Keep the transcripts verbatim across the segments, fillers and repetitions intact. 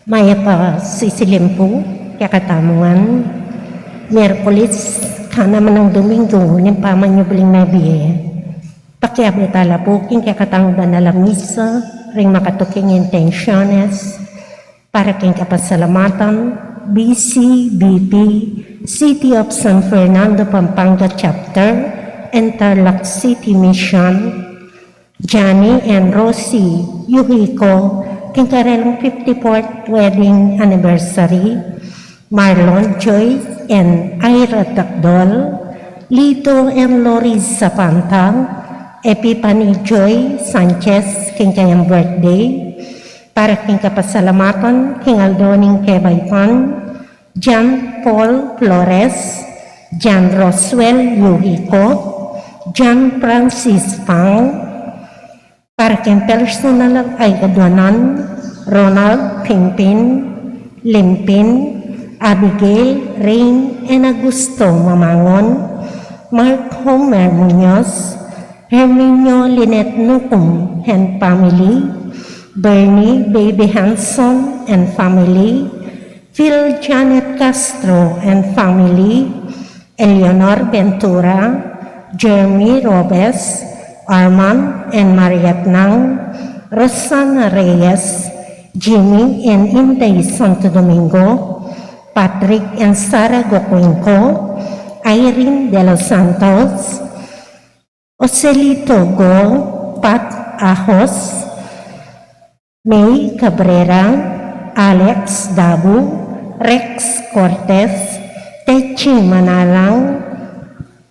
Mayap a sisilimpu kekatamu ngan. Miyerkules, kanaman nang Domingo ning pamanyubling mebie. Pakiabe tala pu king kekatang banal a misa ring makatuking intensiones para king kapasalamatan, B C B P, City of San Fernando, Pampanga Chapter, and Tarlac City Mission, Johnny and Rosie Yuhiko, king karelang fifty-fourth wedding anniversary, Marlon Joy and Ira Tacdol, Lito and Lori Zapanta, Epiphany Joy Sanchez, king kayang birthday, para king kapasalamatan king aldo ning kebaitan, John Paul Flores, John Roswell Yuhiko, John Francis Pang, para king personal a ikaduanan, Ronald Pingpin, Limpin, Abigail, Rain, and Augusto Mamangon, Mark Homer Muñoz, Herminio Lynette Nucum and family, Bernie Baby Hanson and family, Phil Janet Castro and family, Eleanor Ventura, Jeremy Robes, Armand and Mariette Nang, Rosana Reyes, Jimmy and Inday Santo Domingo, Patrick and Sarah Gocuenco, Irene De Los Santos, Joselito Go, Pat Ahos, May Cabrera, Alex Dabu, Rex Cortez, Techi Manalang,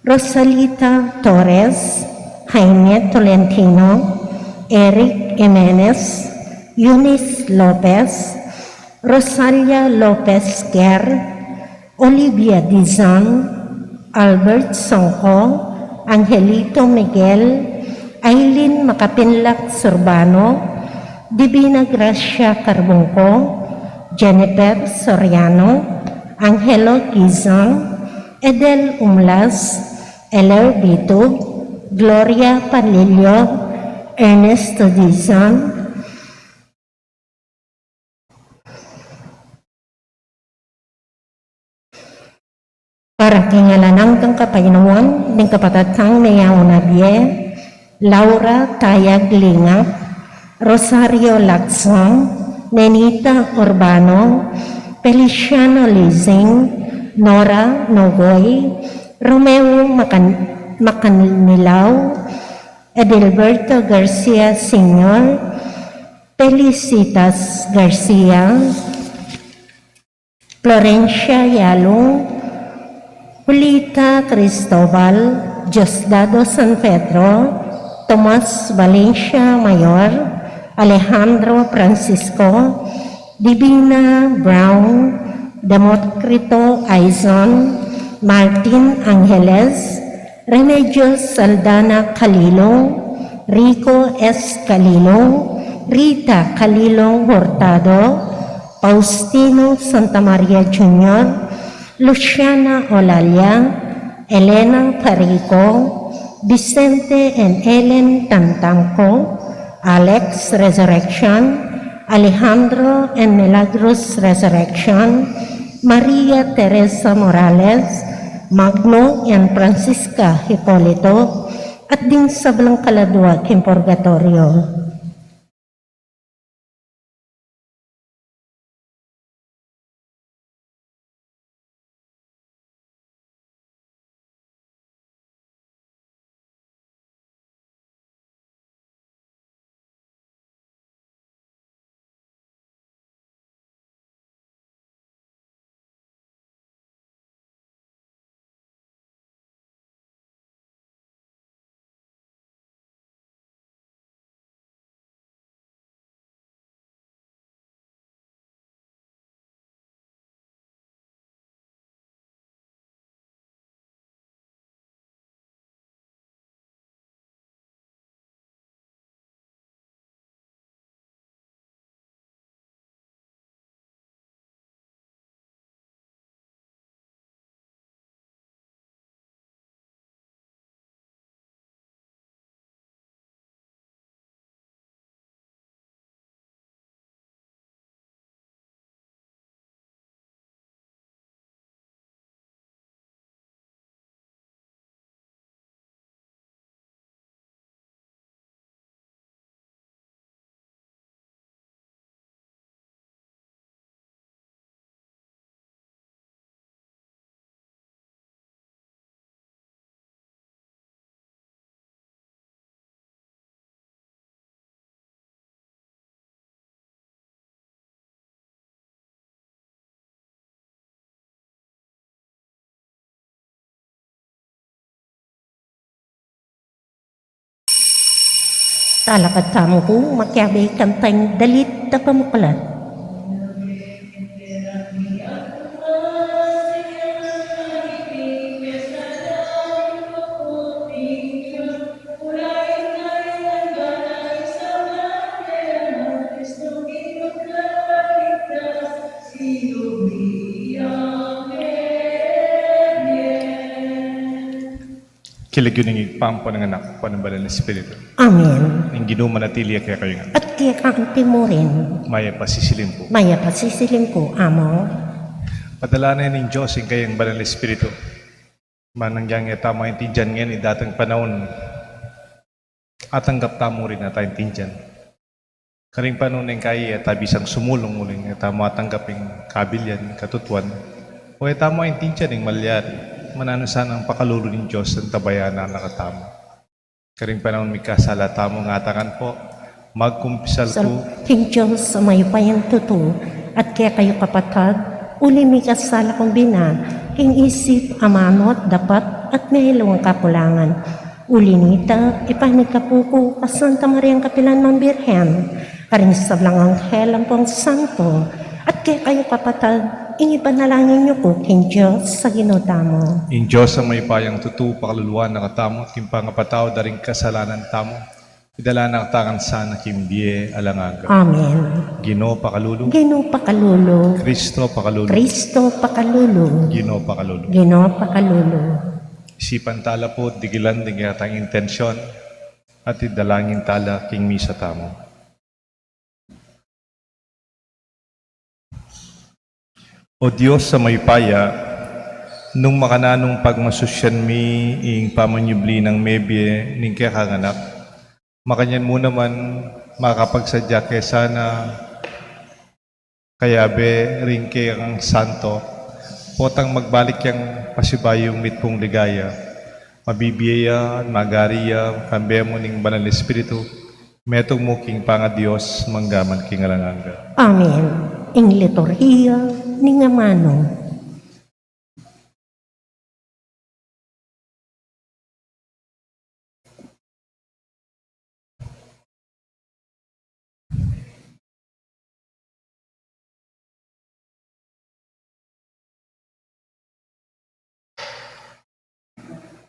Rosalita Torres, Jaime Tolentino, Eric Jimenez, Eunice Lopez, Rosalia Lopez Guer, Olivia Dizon, Albert Songko, Angelito Miguel, Aileen Makapinlak Surbano, Divina Gracia Carbungco, Jennifer Soriano, Angelo Gizon, Edel Umlas, Eler Bitug, Gloria Panlilio, Ernesto Dizon, para king alang anggang kapaynawan ning kapatad tang meyaun a bie, Laura Tayag Lingap, Rosario Lacson, Nenita Urbano, Feliciano Lizing, Nora Nogoy, Romeo Macan-, Macanilao, Edilberto Garcia Senior, Felicitas Garcia, Florencia Yalung, Julita Cristobal, Diosdado San Pedro, Tomas Valencia Mayor, Alejandro Francisco, Divina Brown, Democrito Aizon, Martin Angeles, Remedios Saldana Calilong, Rico S. Calilong, Rita Calilong Hurtado, Faustino Santa Maria Junior, Luciana Olalia, Elena Farico, Vicente and Ellen Tantanco, Alex Resurrection, Alejandro and Milagros Resurrection, Maria Teresa Morales, Magno and Francisca Hipolito, at ding sablang kaladua king purgatorio. Talakad tamu pu, makiabe kang panyadalit a pamuklat. King lagyu ning Ibpa, ampo ning Anak, ampo ning Banal a Espiritu. Amen. Ing Ginu manatili ya kekayu ngan. At keka mu rin. Mayap a sisilim pu. Mayap a sisilim pu, Among. Padalanan ning Dios ing kayang Banal a Espiritu. Manang yang e tamu aintindian ngeni, datang panaun atanggap tamu rin at aintindian. Karing panaun ning kaya e ta bisang sumulung uling e tamu atanggap ing kabilian, katutuan, o e tamu aintindian ing malyari, mananu sanang pakalulu ning Dios antabayanan na katamu. Karing panaun mikasala tamu, ngatakan pu, magkumpisal ku king Dios a mayupayang tutu, at kekayu kapatad, uli mikasala kung bina, king isip, amanu at dapat, at mayaliwang kakulangan. Uli nita, ipanikapu ku kang Santa Mariang kapilan man Birhen, karing sablang anghel ampong santo, at kekayu kapatad, ing ipanalangin yu ku king Dios a Ginu tamu. Ing Dios a mayupayang tutu, pakaluluan na katamu, at king pangapatawad da ring kasalanan tamu, idala na katamu sana king bie alang angga. Amen. Ginu pakalulu. Ginu pakalulu. Kristo pakalulu. Kristo pakalulu. Ginu pakalulu. Ginu pakalulu. Isipan tala pu, digilan ding kekatang intensyon, at idalangin tala king misa tamu. O Dios a mayupaya, nung makananung pagmasusyan mi ing pamanyubli nang mebie ning kekang Anak, makanyan mu naman makapagsadya ke sana kayabe ring kekang santo, potang magbalik yang pasibayung mitmung ligaya, mabibie ya, magari ya, kambe mu ning Banal a Espiritu, metung mu king pangaDios, mangga man king alang angga. Amen. Ing liturhiya ning amanu.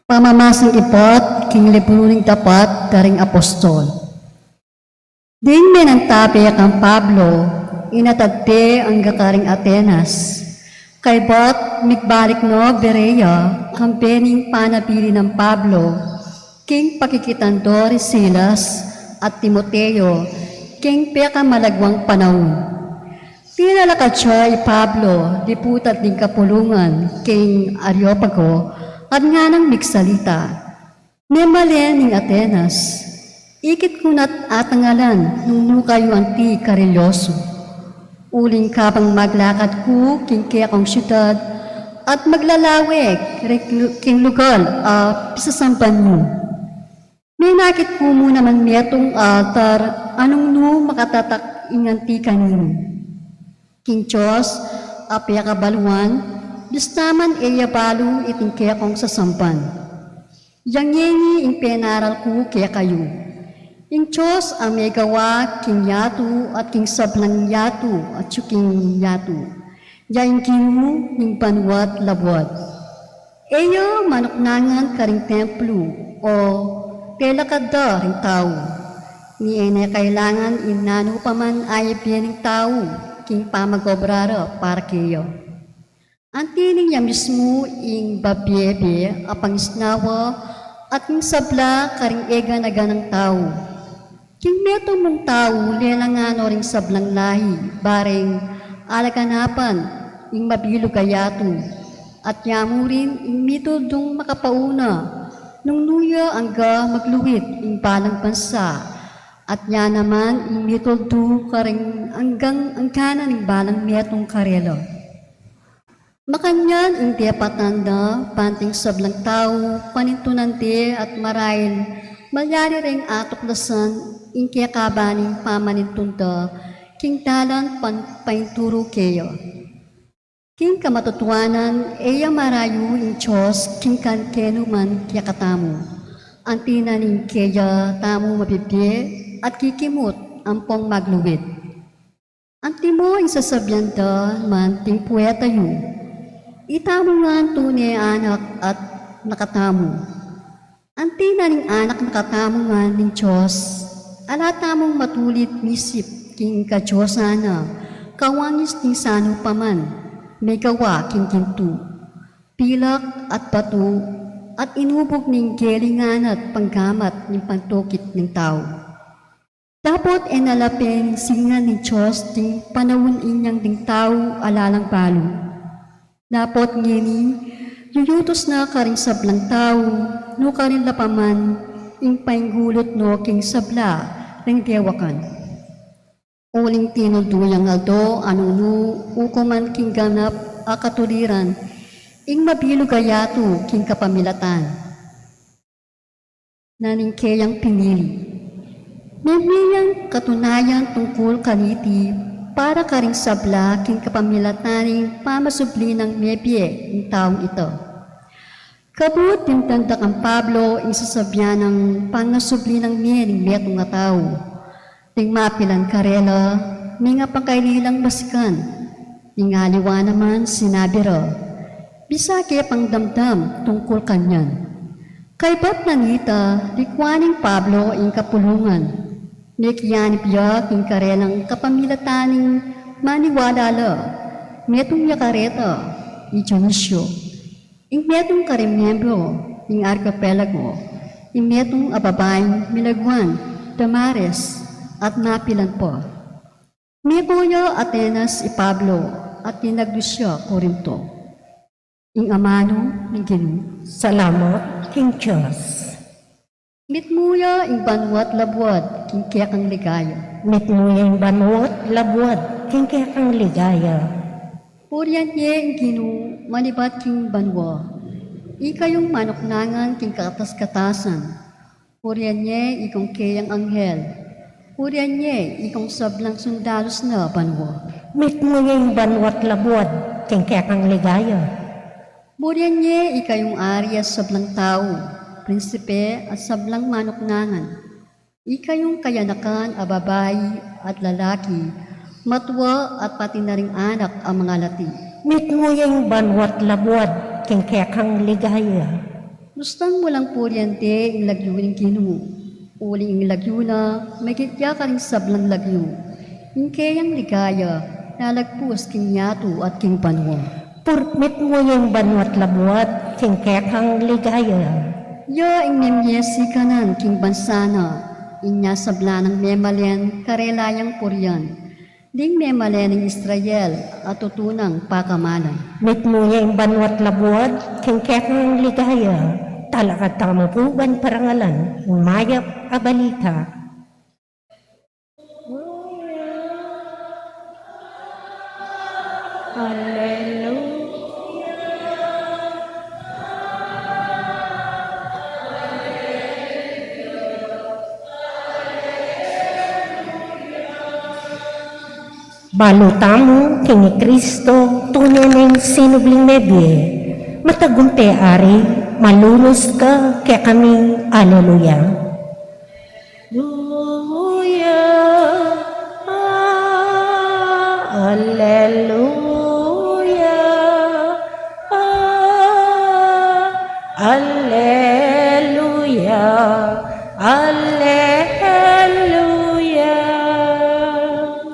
Pamamasang ibat king libru ning Dapat da ring Apostol. Ding menantabe kang Pablo, inatad de angga karing Atenas. Kaybat migbalik no Berea, kambe ning panabilin nang Pablo, king pakikitando reng Silas at Timoteo, king pekamalagwang panaun. Tinalakad ya i Pablo diputad ning kapulungan king Areopago, at nganang migsalita. Memalen ning Atenas, ikit ku na't atangalan nung nu kayu anti karilyosu. Uling kabang maglakad ku king kekong siudad at maglalawe king lugal a pisasamban yu, menakit ku mu naman metung altar a nung nu makatatak ing anti kaninu. King Dios a pekabaluan, bista man e ya balu iting kekong sasamban. Yang ngeni ing penaral ku kekayu. Ing Dios a megawa king yatu at king sablang yatu at king yatu, ya ing Ginu ning banua't labuad. E ya manuknangan karing templu o telakad da ring tau. Ni e ne kailangan ing nanu pa man a ibie ning tau king pamag-obra ra para keya. Anti ning ya mismu ing babiebe a pangisnawa at ing sabla karing e gana-ganang tau. King metung mung tau lelangan no ring sablang lahi, bareng alaganapan ing mabilug a yatu, at ya mu rin ing mituldung makapauna nung nu ya angga magluid ing balang bansa, at ya naman ing mituldu karing anggang angganan ning balang metung karela. Makanyan ing depatan da, bang ing sablang tau panintunan de at marahil malyari reng atuklasan ing kekaba ning pamanintun da king dalan pan-, painturu keya. King kamatutuanan, e ya marayu ing Dios king kanu man kekatamu. Anti na ning keya tamu mabibie, at kikimut ampong magluid. Antimo ing sasabian da man ding puweta yu, itamu ngan tune anak at nakatamu. Anti na ning anak nakatamu ngan ning Dios, ala tamung matulid misip king kadiosan na, kawangis ning sanu pa man megawa king gintu, pilak at batu, at inubug ning gelingan at panggamat ning pantukit ning tau. Dapot e na la pin singan ning Dios ding panaun inyang ding tau ala lang balu. Dapot ngeni, yuyutus na karing sablang tau, nukarin la pa man ing painggulut no king sabla ring dewakan. Uling tinuldu yang aldo a nunu ukuman king ganap a katuliran, ing mabilug a yatu king kapamilatan na ning keyang pinili. Mebie yang katunayan tungkul kaniti para karing sabla king kapamilatan ning pamasubli nang mebie ing taung ita. Kabud dimdam da kang Pablo ing sasabian nang pangasubli nang mie ning metung a tau. Ding mapilan karela, mingapakaili lang basikan. Ing aliwa naman sinabi ra, bisa ke pang damdam tungkul kanyan. Kaybat na nita, likwan ning Pablo ing kapulungan. Mekianib ya king karelang kapamilatan ning maniwala la, metung ya kareta, i Dionisio. Ing metung karing miembro ning arkipelago, ing metung a babaing milaguan, Damaris, at mapilan pa. Miko ya Atenas i Pablo, at tinagdu ya Corinto. Ing amanu ning Ginu. Salamat king Dios. Mitmu ya ing banua't labuad king kekang ligaya. Mitmu ya ing banua't labuad king kekang ligaya. Purian ye ing Ginu manibat king banua. Ikayung manuknangan king kakatas-katasan. Purian ye ikong keyang anghel. Purian ye ikong sablang sundalus na banua. Mitmu ya ing banua't labuad king kekang ligaya. Purian ye ikayung ari at sablang tau, prinsipe at sablang manuknangan. Ikayung kayanakan a babai at lalaki, matua at pati na ring anak a mangalati. Mitmu ya ing banua't labuad king kekang ligaya. Mustan mu lang purian de ing lagyu ning Ginu, uling ing lagyu na migit ya karing sablang lagyu. Ing keyang ligaya, lalagpus king yatu at king banua. Purmit mu ya ing banua't labuad king kekang ligaya. Ya ing memie sikanan king bansa na, inya sabla nang memalen karela yang purian. Ding memalen ning Israel a tutu nang pakamalan. Mitmu ya ing banua't labuad king kekang ligaya. Talakad tamu pu ban parangalan ing mayap a balita. Alleluia. Balu tamu king i Kristo, tune neng sinubling mebie, matagumpe ari, malunus ka kekami. Alleluia. Alleluia, alleluia, alleluia, alleluia.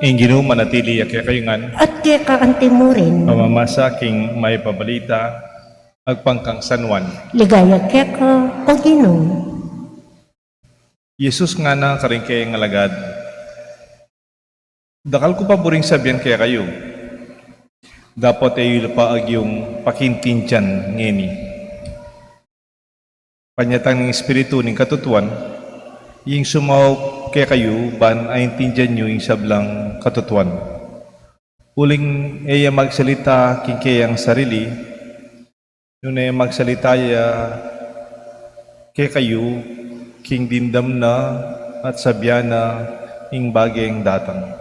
Ing Ginu manatili ya kekayu ngan. At keka anti mu rin. Pamamasa king mayap a balita agpang kang San Juan. Ligaya keka, o Ginu. Jesus ngana karing kayang alagad, dakal ku pa buring sabian kekayu, dapot e yu la pa agyung pakiintindian ngeni. Panyatang ning Espiritu ning katutuan, ing sumaup kekayu ban aintindian yu ing sablang katutuan. Uling e ya magsalita king keyang sarili, nune magsalita ya kekayu king dimdam na at sabian na ing bageng datang.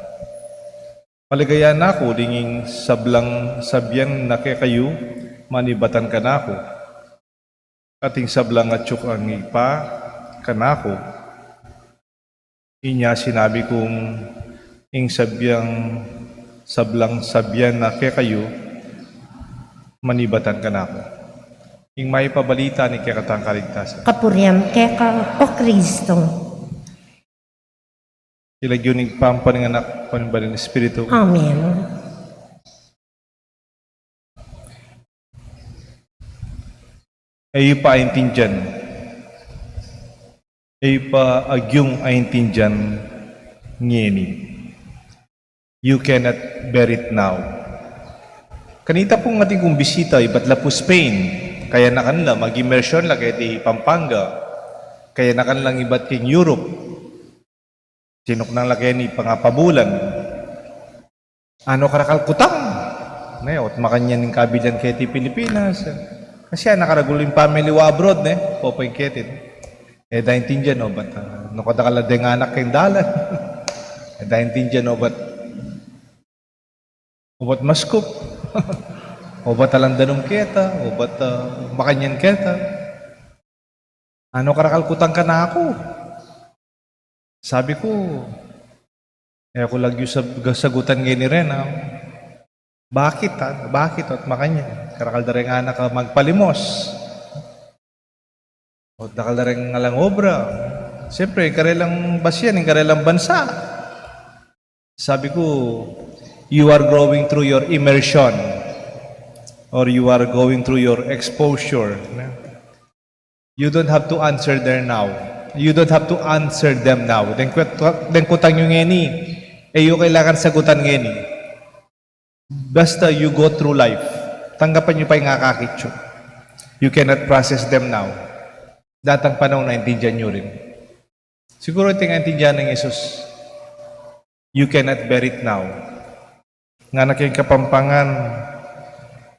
Maligaya na ku ding ing sablang sabian na kekayu manibatan kanaku, at ing sablang atiu kang Ibpa kanaku. Inya sinabi kung ing sabian, sablang sabian na kekayu, manibatan kanaku. Ing Mayap a Balita ning kekatang kaligtasan. Kapurian keka, O Kristo. King lagyu ning Ibpa, ning Anak, ning Banal a Espiritu. Amen. E yu pa aintindian. E yu pa agyung aintindian ngeni. You cannot bear it now. Kanita pung atin kung bisita, ibat la pu Spain. Kayanakan la, mag-immersion la keti Pampanga. Kayanakan lang ibat king Europe. Sinuknang la keni pangapabulan. Ano karakal kutang? Ne, ot makanyan ing kabilyan keti Pilipinas. Kasi nakaragul ing family wa abroad, ne? Popoin keti, ne? E da aintindian, o bat, ah, no kadakal la deng anak keng dalan. E da aintindian, o bat, o bat maskup. O bat alang danum keta, o bat, ah, makanyan keta. Ano karakal kutang kanaku? Sabi ku, e ku lagyu sab-, sagutan ngeni rin, ah. Bakit, ah? Bakit? Ot makanyan. Karakal da ring anak a magpalimos. Ot dakal da ring alang obra. Siyempre, karelang basian, karelang bansa. Sabi ku, you are going through your immersion or you are going through your exposure, ne? You don't have to answer there now. You don't have to answer them now. Deng kut-, deng kutang yu ngeni, e yu kailangan sagutan ngeni. Basta you go through life, tanggapan yu pa ing akakit yu. You cannot process them now. Datang panaun, aintindian yu rin. Siguru iti ing aintindian nang Jesus, you cannot bear it now. Ngana keng Kapampangan,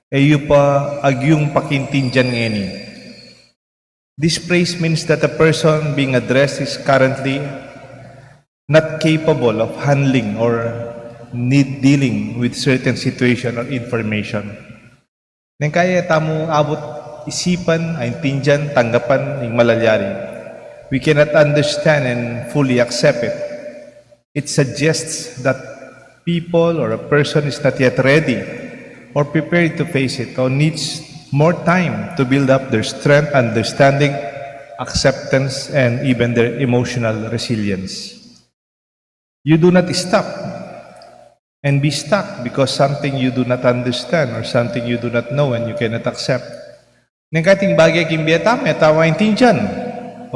e yu pa agyung pakiintindian ngeni. This phrase means that a person being addressed is currently not capable of handling or need dealing with certain situation or information. Neng kaya tamu abut isipan, aintindian, tanggapan ing malalyari, we cannot understand and fully accept it. It suggests that people or a person is not yet ready or prepared to face it or needs more time to build up their strength, understanding, acceptance, and even their emotional resilience. You do not stop and be stuck because something you do not understand or something you do not know and you cannot accept. Neng kating bage king bie tamu, e tamu aintindian.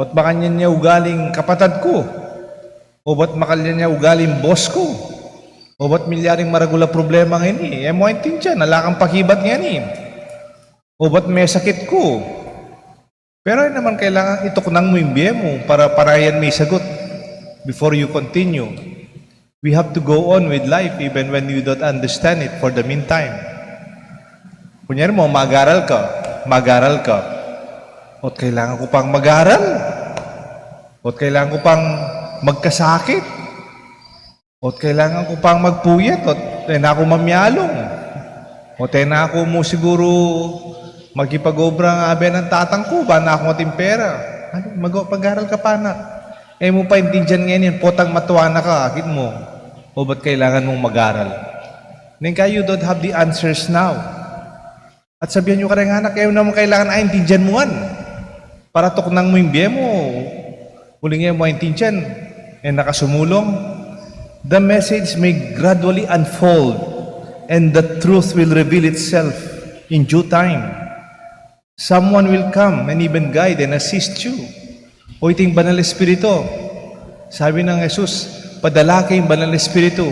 Ot makanyan ya ugaling kapatad ku. O bat makanyan ya ugaling boss ku. O bat milyaring maragul a problema ngeni. E mu aintindian, ala kang pakibat ngeni. O bat mesakit ku. Pero e naman kailangan ituknang mu ing bie mu para, para yan misagut before you continue. We have to go on with life even when you don't understand it for the meantime. Kunyari mu, mag-aral ka, mag-aral ka. Ot kailangan ku pang mag-aral? Ot kailangan ku pang magkasakit? Ot kailangan ku pang magpuyat? Ot e na ku mamialung? Ot e na ku mu siguru makipag-obra ing abe nang tatang ku, bana ku ating pera? Ano, mag-, mag-aral ka pa, anak. E mu pa aintindian ngeni, potang matua na ka, akit mu. O bat kailangan mung mag-aral? Neng kaya you don't have the answers now. At sabian yu kareng anak, e naman kailangan aintindian mu yan para tuknang mu ing bie mu. Uling e mu aintindian, e na ka sumulung. The message may gradually unfold and the truth will reveal itself in due time. Someone will come and even guide and assist you. O iting Banal Espiritu. Sabi nang Jesus, padala ke ing Banal Espiritu.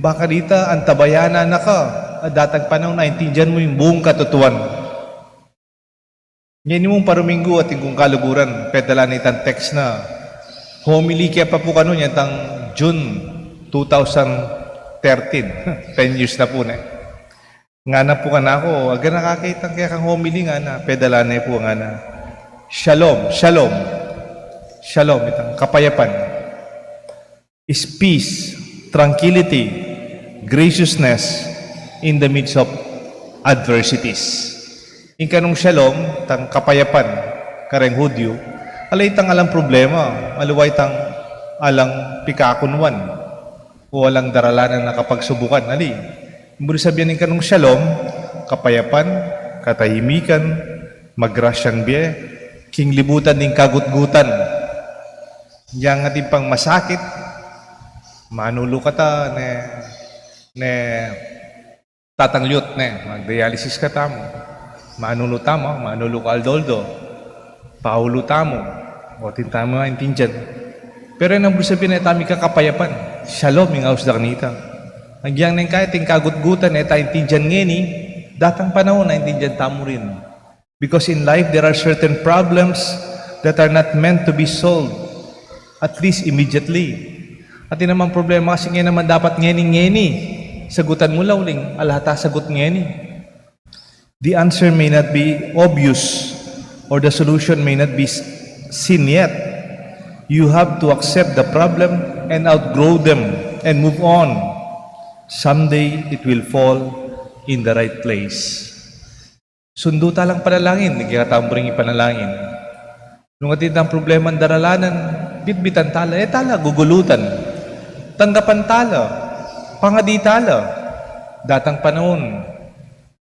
Baka dita antabayanan na ka at datang panaun aintindian mu ing buung katutuan. Ngeni mung paruminggu atin kung kaluguran, pedala na itang text na homily ke pa pu kanu, itang June two thousand thirteen. Ten years na pu ne. Ngana pu kanaku, aga na kake itang kekang homily, ngana, pedala ne pu, ngana. Shalom, shalom. Shalom, itang kapayapan. Is peace, tranquility, graciousness in the midst of adversities. Ing kanung shalom, itang kapayapan, kareng Hudyu, ala itang alang problema, aliwa itang alang pikakunwan o alang daralanan a kapagsubukan. Ali, buri sabian ing kanung shalom, kapayapan, katahimikan, magrasyang bie, king libutan ning kagutgutan. Yang atin pang masakit, manulu kata, ne, ne, tatang lyut, ne, mag-dialysis katamu. Manulu tamu, manulu ka aldo-aldo. Paulu tamu, o atin tamu aintindian. Pero e nang buri sabian e tamu mika kapayapan. Shalom ing aus da kanita. Agyang neng kaya atin kagutgutan, e ta aintindian ngeni, datang panaun aintindian tamu rin. Because in life, there are certain problems that are not meant to be solved, at least immediately. Atin namang problema kasi ngeni naman dapat ngeni-ngeni sagutan mu, uling ala ta sagut ngeni. The answer may not be obvious or the solution may not be s-, seen yet. You have to accept the problem and outgrow them and move on. Someday, it will fall in the right place. Sundu ta lang panalangin, ing kekatamung ipanalangin. Nung atin tang problemang daralanan, bitbitan ta la, e ta la gugulutan. Tanggapan ta la, pangadi ta la. Datang panaun,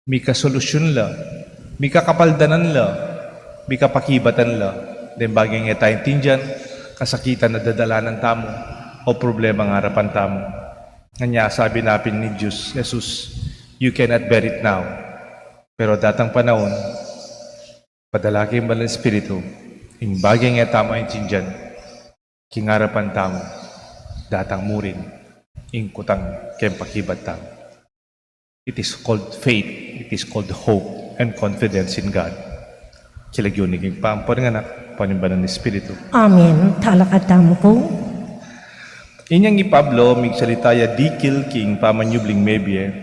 mika solusyun la, mika kapaldanan la, mika pakibatan la deng bage a e ta aintindian, kasakitan a dadalanan tamu, o problemang arapan tamu. Ngeni sabi na pin ning Dios Jesus, "You cannot bear it now." Pero datang panaun, padala king Banal a Espiritu, ing bage a e tamu aintindian, king arapan tamu, datang mu rin ing kutang keng pakibat tamu. It is called faith, it is called hope and confidence in God. King lagyu ning Ibpa, ampo ning Anak, ampo ning Banal a Espiritu. Amen. Talakad tamu pu. Inyang i Pablo, migsalita ya dikil king pamanyubling mebie,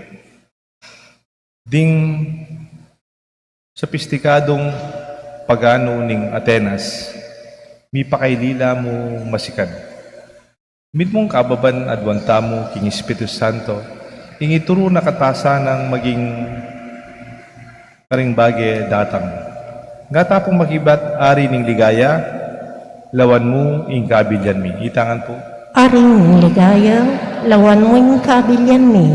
ding sopistikadung pagano ning Atenas, mipakailila mu masikan. Mitmung kababan aduan tamu king Espiritu Santo, ing ituru na kata sanang maging karing bage datang. Ngata pung makibat, Ari ning ligaya, lawan mu ing kabilian mi. Itangan pu. Ari ning ligaya, lawan mu ing kabilian mi.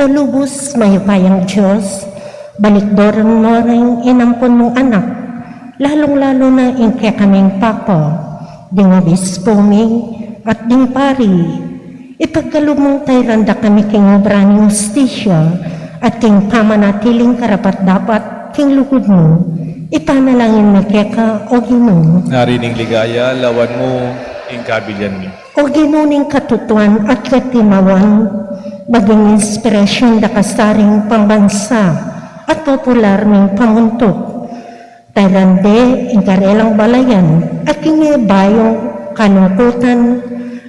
O lubus mayupayang Dios, balikduran mu ring inampun mung anak, lalung-lalu na ing kekaming papa, ding obispo mi, at ding pari. Ipagkalub mung tairan da kami king obra ning hustisya, at king pamanatiling karapat-dapat king lugud mu. Ipanalangin mi keka, O Ginu. Ari ning ligaya, lawan mu ing kabilian mi. O Ginu ning katutuan at katimawan, maging inspirasyon da ka sa ring pambansa at popular ming pamuntuk. Tairan de ing karelang balayan at king e bayung kalungkutan,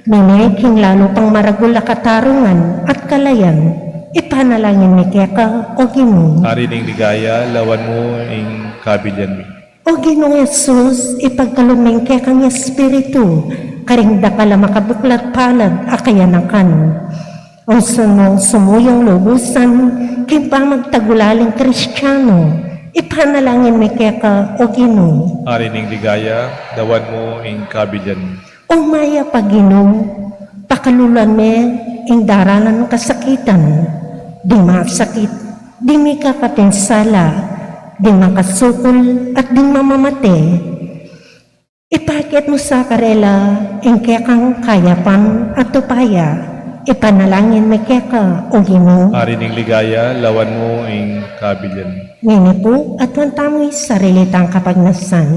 nune king lalu pang maragul a katarungan at kalayan. Ipanalangin mi keka, O Ginu. Ari ning ligaya, lawan mu ing kabilian mi. O Ginung Jesus, ipagkalub ming kekang espiritu karing dakal a makabuklat palad a kayanakan. Usan mung sumuyung lubusan king pamagtagulaling Kristiano, ipanalangin mi keka, O Ginu. Ari ning ligaya, lawan mu ing kabilian mi. O mayap a Ginu, pakaluluan me ing daralan kasakitan, ding masakit, ding mikakapinsala, ding makasukul, at ding mamamate. Ipakit mu sa karela ing kekang kayapan at upaya. Ipanalangin mi keka, O Ginu. Ari ning ligaya, lawan mu ing kabilian mi. Ngeni pu, aduan tamu ing sarili tang kapagnasan.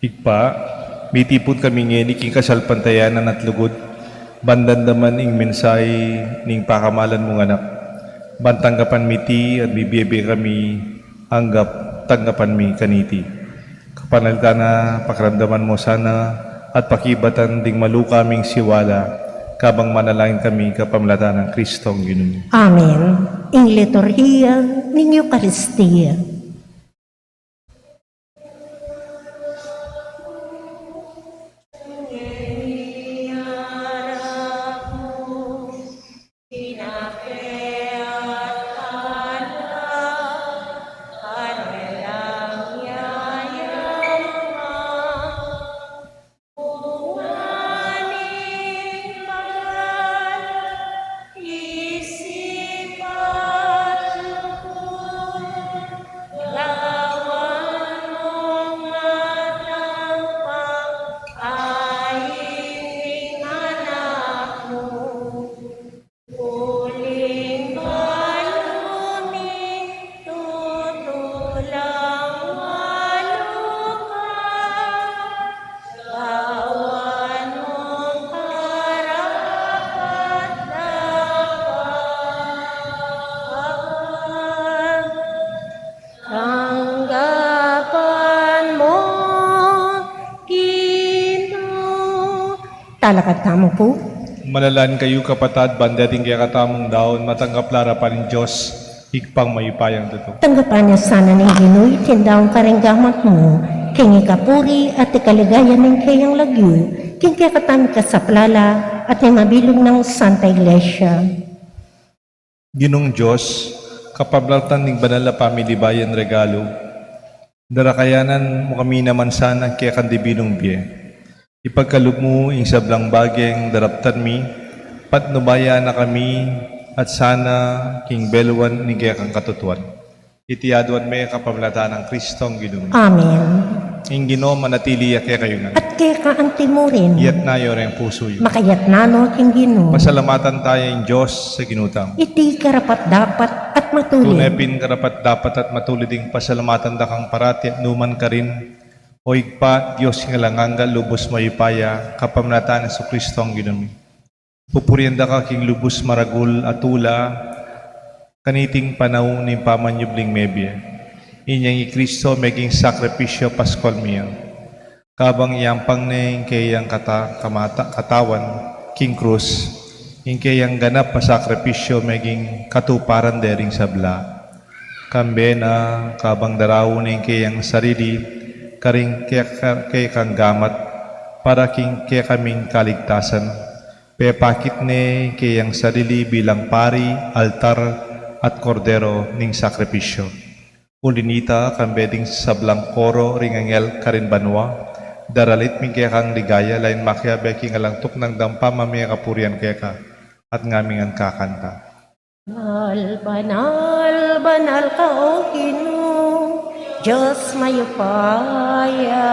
Ibpa, mitipun kami ngeni king kasalpantayanan at lugud, ban damdaman ing mensahe ning pakamalan mung Anak. Ban tanggapan mi iti at mibie kami anggap tanggapan mi kaniti. Kapanalitan na, pakiramdaman mu sana at pakibatan ding maluka ming siwala, kabang manalangin kami kapamilatan nang Kristong Ginu mi. Amen. Ing liturhiya ning Eukaristia. Talakad tamu pu. Manalangin kayu, kapatad, ban deting kekatamung daun, matanggap la arapan ning Dios, Ibpang mayupayang tutu. Tanggapan na sana ning Ginu iting daun karing gamat mu, king ikapuri at ikaligaya ning keyang lagyu, king kekatamung kasaplalan at ning mabilug nang Santa Iglesia. Ginung Dios, kapamilatan ning banal a pamilibayan regalu, darakayanan mu kami naman sana kekang dibinung bie. Ipagkalub mu ing sablang bage a daraptan mi, patnubayan na kami at sana king beluan ning kekang katutuan. Iti aduan mi kapamilatan nang Kristong Ginu mi. Amen. Ing Ginu manatili ya kekayu ngan. At keka antimurin. Iyatas yu reng pusu yu. Makayatas no king Ginu. Pasalamatan taya ing Dios a Ginu tamu. Iti karapat-dapat at matulid. Tune pin karapat-dapat at matulid ing pasalamatan da kang parati at nukarin man, O Ibpa, Dios ning alang angga, lubus mayupaya, kapamilatan nang Jesukristong Ginu mi. Pupurian da ka king lubus maragul a tula, kaniting panaun ning pamanyubling mebie. Inyang i Kristo meging sakripisyu Paskual mi. Kabang iyampang ne ing keyang kata-, kamata-, katawan king krus, ing keyang ganap a sakripisyu meging katuparan de ring sabla. Kambe na, kabang daraun ne ing keyang sarili karing keka-, kekang gamat para king kekaming kaligtasan, pepakit ne ing keyang sarili bilang pari, altar, at kordero ning sakripisyu. Uli na nita, kambe ding sablang koro ring anghel karin banua, daralit mi ing kekang ligaya, lain makiabe king alang tuknang dampa, mamie kapurian keka, at ngaming ngan kakanta. Banal, banal, banal ka, O Ginu, Dios mayupaya.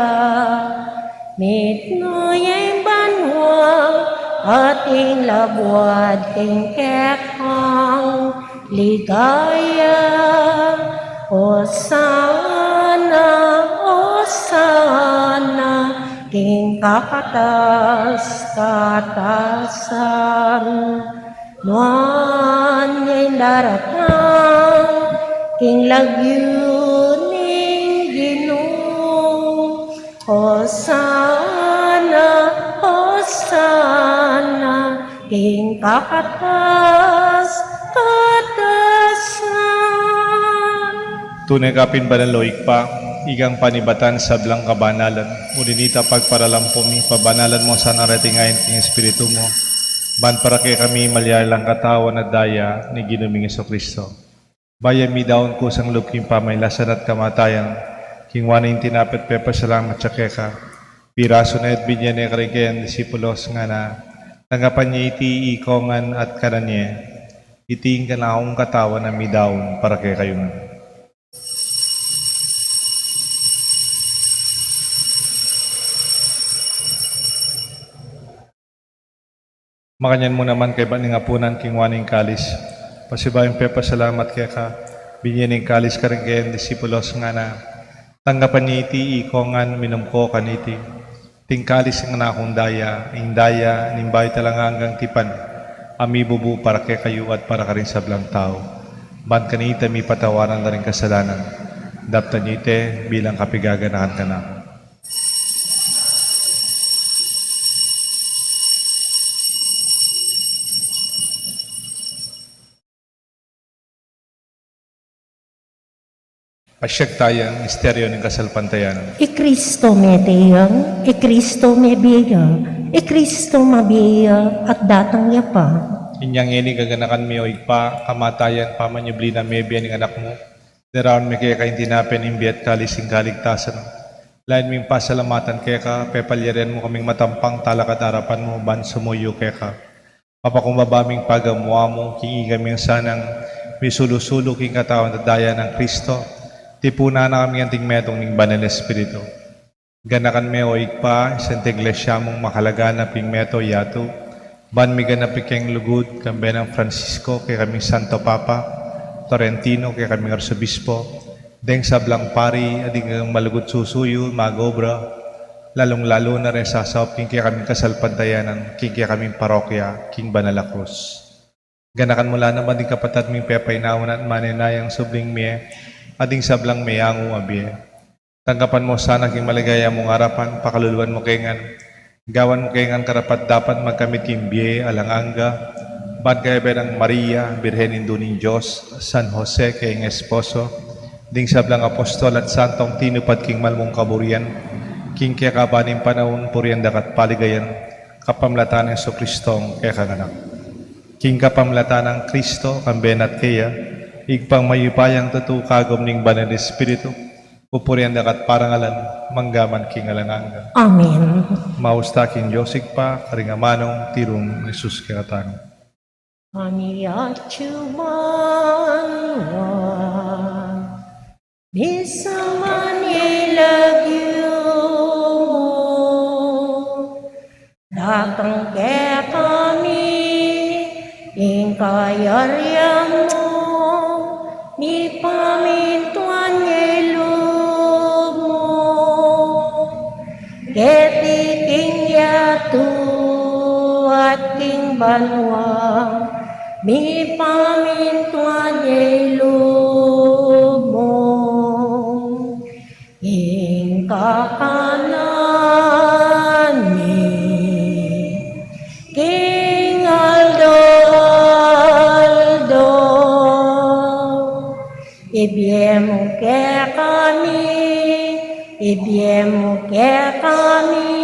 Mitmu ya ing banua at ing labuad king kekang ligaya. Osana, osana king kakatas-katasan. Nuan ya ing daratang king lagyu ning Ginu. Osana, osana king kakatas-katasan. Tune ka pin banal, O Ibpa, ikang panibatan sablang kabanalan. Uli na nita, pagparalan mu mi, pabanalan mu sana reting ain king Espiritu mu, ban para kekami malyari lang katawan at daya ning Ginu ming Jesucristo. Bayu mi daun kusang lub king pamailasan at kamatayan, kinua ne ing tinape at pepasalamat ya keka, pirasu ne at binie ne karing kayang disipulos, ngana: Tanggapan ye iti ikong ngan at kanan ye. Iti ing kanakung katawan a midaun para kekayu ngan. Makanyan mu naman kaybat ning apunan, kinua ne ing kalis, pasibayu yang pepasalamat keka, binie ne ing kalis karing kayang disipulos, ngana: Tanggapan ye iti ikong ngan, minum ko kaniti. Iti ing kalis ning kanakung daya, ing daya ning bayu at alang anggang tipan, a mibubu para kekayu at para karing sablang tau, ban kanita mipatawaran la ring kasalanan. Daptan ye iti bilang kapaganakan kanaku. Pasiag taya ing misteryu ning kasalpantayanan. I Kristo mete ya, i Kristo mebie ya, i Kristo mabie ya, at datang ya pa. Inyang ngeni gaganakan mi, O Ibpa, kamatayan, pamanyubli nang mebie ning Anak mu, daraun mi keka ing tinape ning bie at kalis ning kaligtasan. Lain ming pasalamatan keka, pepalyarian mu kaming matampang talakad king arapan mu ban sumuyu keka. Mapakumbaba ming pagamu-amu king ikami ngan sanang misulu-sulu king katawan at daya nang Kristo, tipunan na kami anting metung ning Banal Espiritu. Ganakan me, O Ibpa, ing Santa Iglesia mung makalaganap ing meto yatu, ban miganap ing kayang lugud, kambe nang Francisco, kekaming Santo Papa, Florentino, kekaming Arsobispo, deng sablang pari, a ding malugud susuyu, mag-obra, lalung-lalu na reng sasaup king kekaming kasalpantayanan, king kekaming parokya, king Banal a Krus. Ganakan mu la naman ding kapatad ming pepainawa na at manenayang subling mie, a ding sablang meyangu a bie. Tanggapan mu sana king maligaya mung arapan, pakaluluan mu ke ngan, Gawan mu ke ngan karapat-dapat magkamit king bie alang angga, ban kayabe nang Maria, Birhen Indu ning Dios, San Jose, kayang esposo, ding sablang apostol at santong tinupad king mal mung kaburian, king kekaban ning panaun, purian da ka at paligayan, kapamilatan nang Jesucristong kekang Anak. King kapamilatan nang Kristo, kambe na at keya, Ibpang mayupayang tutu, kagum ning Banal Espiritu, pupurian da ka at parangalan, mangga man king alang angga. Amen. Maus ta king Dios Ibpa, karing amanung tiru nang Jesus kekatamu. Pamiatyu man wa, misan man ya ing lagyu mu, datang kekami ing kayarian mu, mipamintuan ya ing lub mu keti king yatu at king banua, mipamintuan ya ing lub mu. Ing kakanan mi king aldo-aldo, ibie mu kekami, ibie mu kekami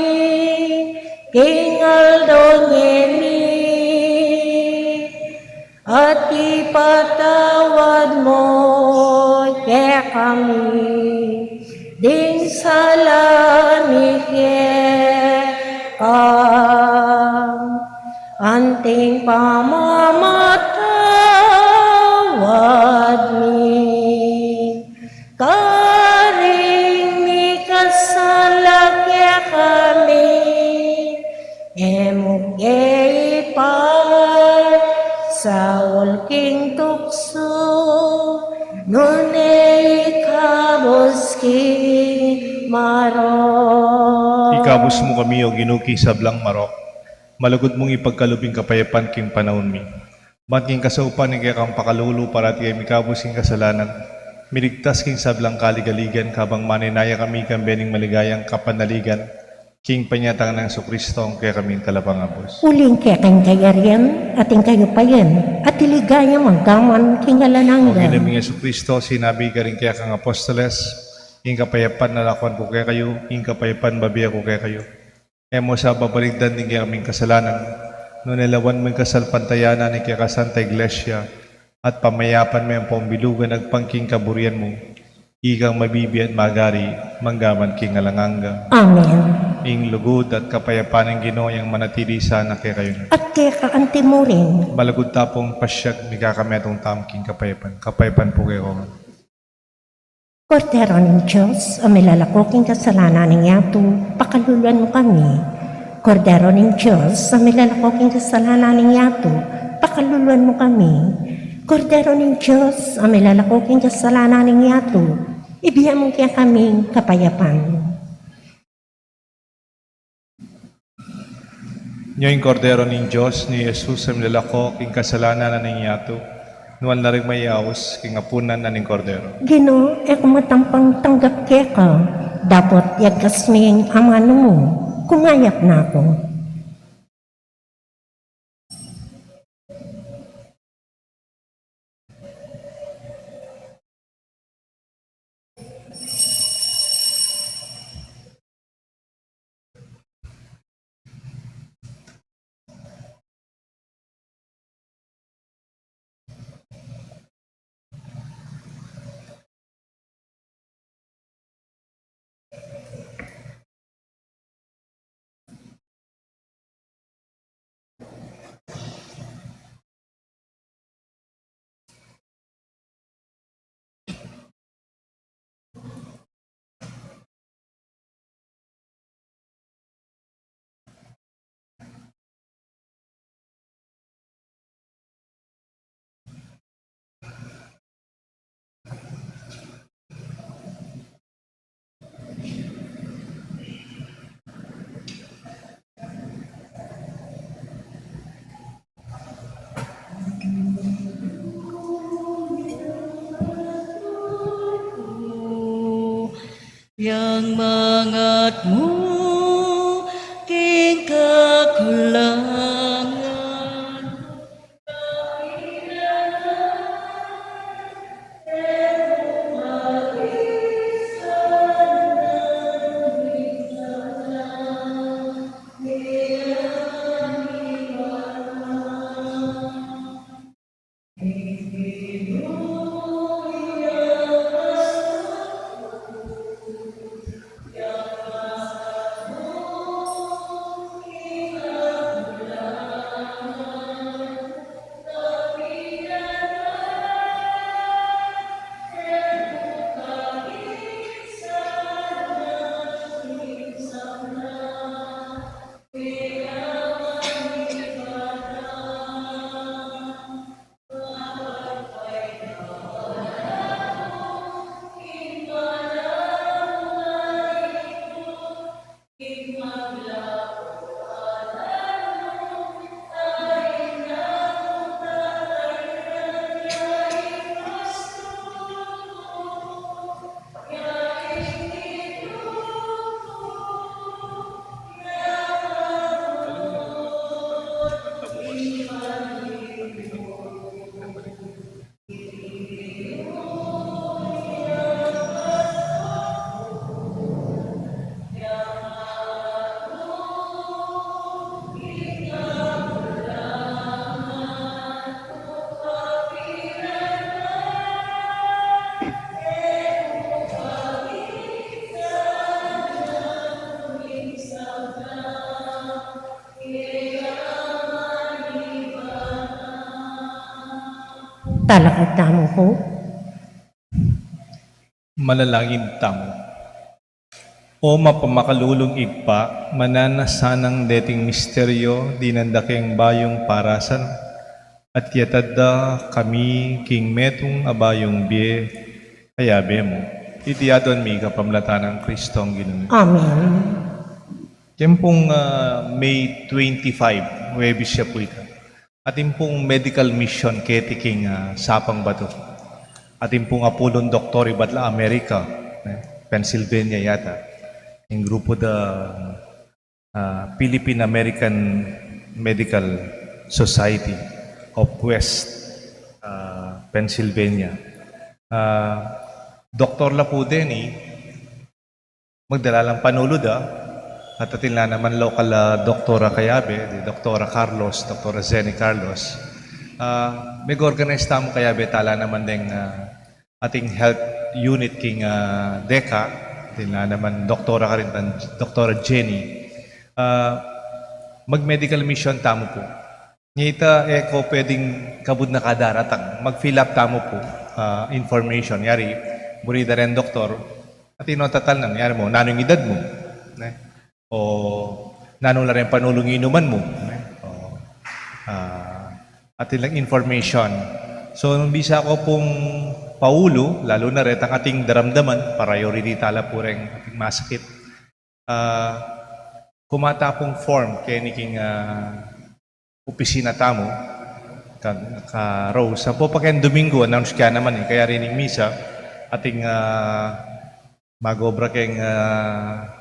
king aldo ngeni, at ipatawad mu kekami ding sala mi keka, anting pamamatawad mi karing mikasala kekami, e mu ke ipaisaul king tuksu, nune ikabus king marok. Ikabus mu kami, O Ginu, king sablang marok. Malugud mung ipagkalub ing kapayapan king panaun mi. Ban king kasaupan ning kekang pakalulu, parati kami mikabus king kasalanan, miligtas king sablang kaligaligan, kabang manenaya kami kambe ning maligayang kapanaligan, king panyatang nang Jesucristo, ing kekaming Talapangabus. Uling keka ing kayarian, at ing kayupayan, at ing ligaya, mangga man king alang angga. O Ginu ming Jesucristo, sinabi karing kekang apostoles, ing kapayapan lakuan ku kekayu, ing kapayapan bibie ku kekayu. E mu sa babalikdan ding kekaming kasalanan, nune lawan mu ing kasalpantayanan ning keka Santa Iglesia, at pamayapan me ampong bilugan agpang king kaburian mu, ikang mabibie at magari, mangga man king alang angga. Amen. Ing lugud at kapayapan ning Ginu yang manatili sana kekayu ngan. At keka anti mu rin. Malugud ta pung pasiag, mikakametung tamu king kapayapan. Kapayapan pu kekayu ngan. Kordero ning Dios, a milalako king kasalanan ning yatu, pakaluluan mu kami. Kordero ning Dios, a milalako king kasalanan ning yatu, pakaluluan mu kami. Kordero ning Dios, a milalako king kasalanan ning yatu, ibie mu kekaming kapayapan. Nyo ing Kordero ning Dios, nyo i Jesus a milalako king kasalanan na ning yatu. Nuan la ring mayaus king apunan na ning Kordero. Ginu, e ku matampang tanggap keka, dapot yagkas me ing amanu mu, kumayap na ku. Yang mangat mu king Talakad tamu pu. Manalangin tamu. O mapamakalulung Ibpa, mananu sanang deting misteryu, dinan da keng bayung parasan, at yatad da kami king metung a bayung bie, kayabe mu. Iti adwan mi kapamilatan nang Kristong Ginu mi. Amen. Keng pung, ah, May twenty-five, Huwebes ya pu ita. Atin pung medical mission keti king, ah, Sapang Batu. Atin pung apulung doktor ibat la Amerika, eh, Pennsylvania yata. Ing grupu da, ah, Philippine American Medical Society of West, ah, Pennsylvania. Ah, doktor la pu deni, magdala lang panulu da, at atin la naman local, ah, doktora kayabe, di Doktora Carlos, Doktora Zenny Carlos. Ah, meg-organize tamu kayabe tala naman deng, ah, ating health unit king, ah, DECA, atin la naman doktora karin, Doktora Jenny. Ah, mag-medical mission tamu pu. Ngeta, e ko pwedeng kabud na kadaratang. Mag-fill up tamu pu, ah, information. Yari, buri da reng doktor, atin no tatalnan, yari mu, nanu ing edad mu, ne? O nanu la reng panulung inuman mu, ne? O, ah, atin lang information. So, nung bisa ko pung paulu, lalu na retang ating daramdaman, priority tala pu reng ating masakit. Ah, kumata pung form keni king, ah, opisina tamu, ka, ka Rose. Ampo pa keng Domingo, announce ke naman e, kaya rin ing misa, ating, ah, mag-obra keng, ah,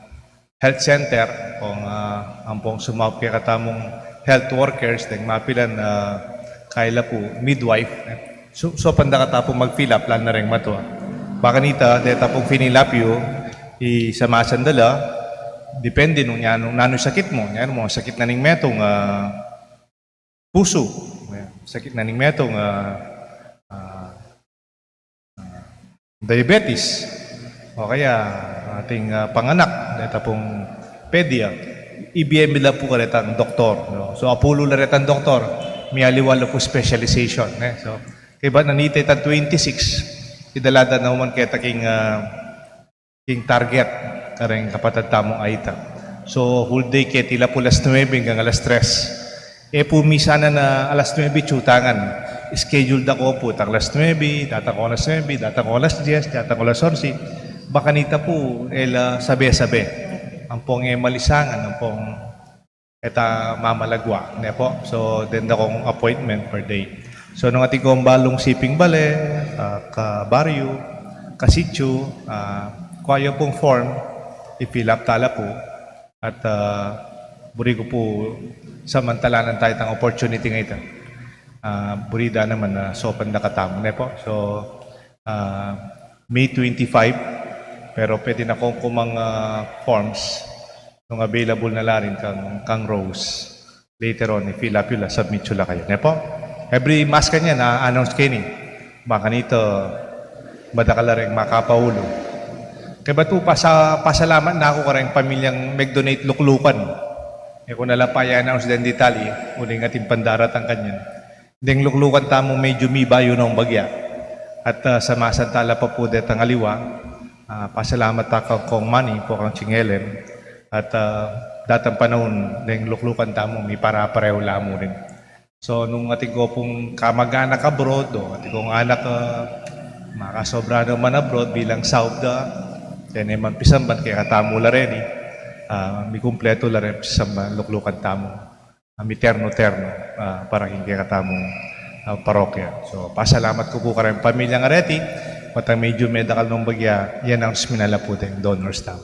health center, kung, ah, ampong sumaup kekatamung health workers, deng mapilan, ah, kaila pu, midwife, eh. So, so panda kata pu mag-fill up, lalu na reng matua. Bakanita, deta pung finill up yu, isamasan da la, depende nung nanu, nung nanu sakit mu, nanu mu, sakit na ning metung, ah, pusu, sakit na ning metung, ah, ah, ah, diabetes, o kaya ating, ah, panganak, deta pung pedia, ibie mi la pu karetang doktor, no? So, apulu la retang doktor, mialiwa la pu specialization, eh. So, kaybat na nita itang twenty-six, idala da naman keta king, ah, king Target, kareng kapatad tamung Aita. So, whole day keti la pu alas nuebe hanggang alas tres. E pu misan a alas nuebe ityu tangan. Schedule da ko pu, tang alas nuebe, datang ko alas nuebe, datang ko alas dies, datang ko alas onse. Bakanita pu, e la sabe-sabe. Ampong e malisangan, ampong e ta mamalagwa, ne pu? So, deng dakong appointment per day. So, nung atin kong balung siping bale, ah, kabaryu, kasityu, ah, kua yu pung form, i-fill up tala pu, at, ah, buri ku pu samantalanan taya itang opportunity a ita. Ah, buri da naman a saupan da katamu, ne pu? So, ah, May twenty-five, pero pwede na kung kumang, ah, forms, nung available na la rin kang, kang Rose. Later on, i-fill up yu la, submit yu la kaya. Ne pu? Every Mass kanyan, a-announce keni. Bakanita, madakal la reng makapaulu. Kaybat pu, pasa-, pasalamat na ku kareng pamilyang meg-donate luklukan. E ku na la pa i-announce deng detalye, uling atin pang daratang kanyan. Deng luklukan tamu medyu mibayu nong bagya. At, ah, samasan tala pa pu detang aliwa, ah, pasalamat ta kang Kong Manny, pu kang Ching Helen. At, ah, datang panaun, deng luklukan tamu, mipare-parehu la mu rin. So, nung atin ko pung kamag-anak abroad, o atin kong anak, ah, makasobra naman abroad bilang saup da, keni man pisamban kekatamu la reni, ah, mikumpletu la reng pisamban, luklukan tamu. Ah, miterno-terno, ah, para king kekatamung, ah, parokya. So, pasalamat ku pu kareng pamilyang areti, matang medyu medakal nong bagya, i-announce mi na la pu deng donors tamu.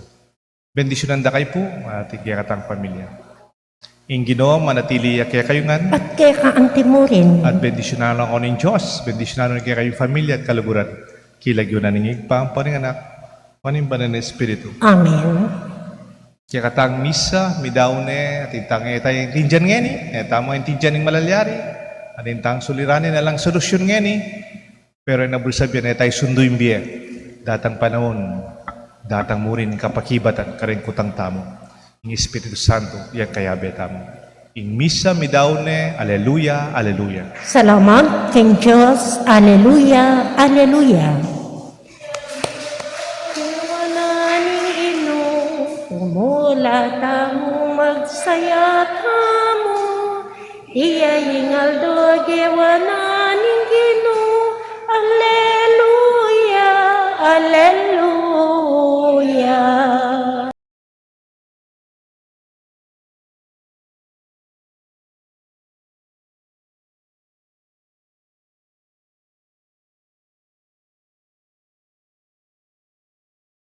Bendisyunan da kayu pu, at ing kekatang pamilya. Ing Ginu manatili ya kekayu ngan. At keka anti mu rin. At bendisyunan na kayu ning Dios, bendisyunan na kekayung pamilya at kaluguran. King lagyu na ning Ibpa, ampo ning Anak, ampo ning Banal a Espiritu. Amen. Kekatang misa, midaun ne, atin tang e ta intindian ngeni, e tamu intindian ing malalyari, atin tang suliranin alang solusyun ngeni, pero e na buri sabyan e ta isundu ing bie, datang panaun, datang mu rin ing kapakibatan, kareng kutang tamu, ing Espiritu Santo, yang kayabe tamu. Ing misa midaun ne, aleluya, aleluya. Salamat king Dios, aleluya, aleluya. Iwanan ning Ginu, tumula tamu, magsaya tamu, iya ing aldo gewa na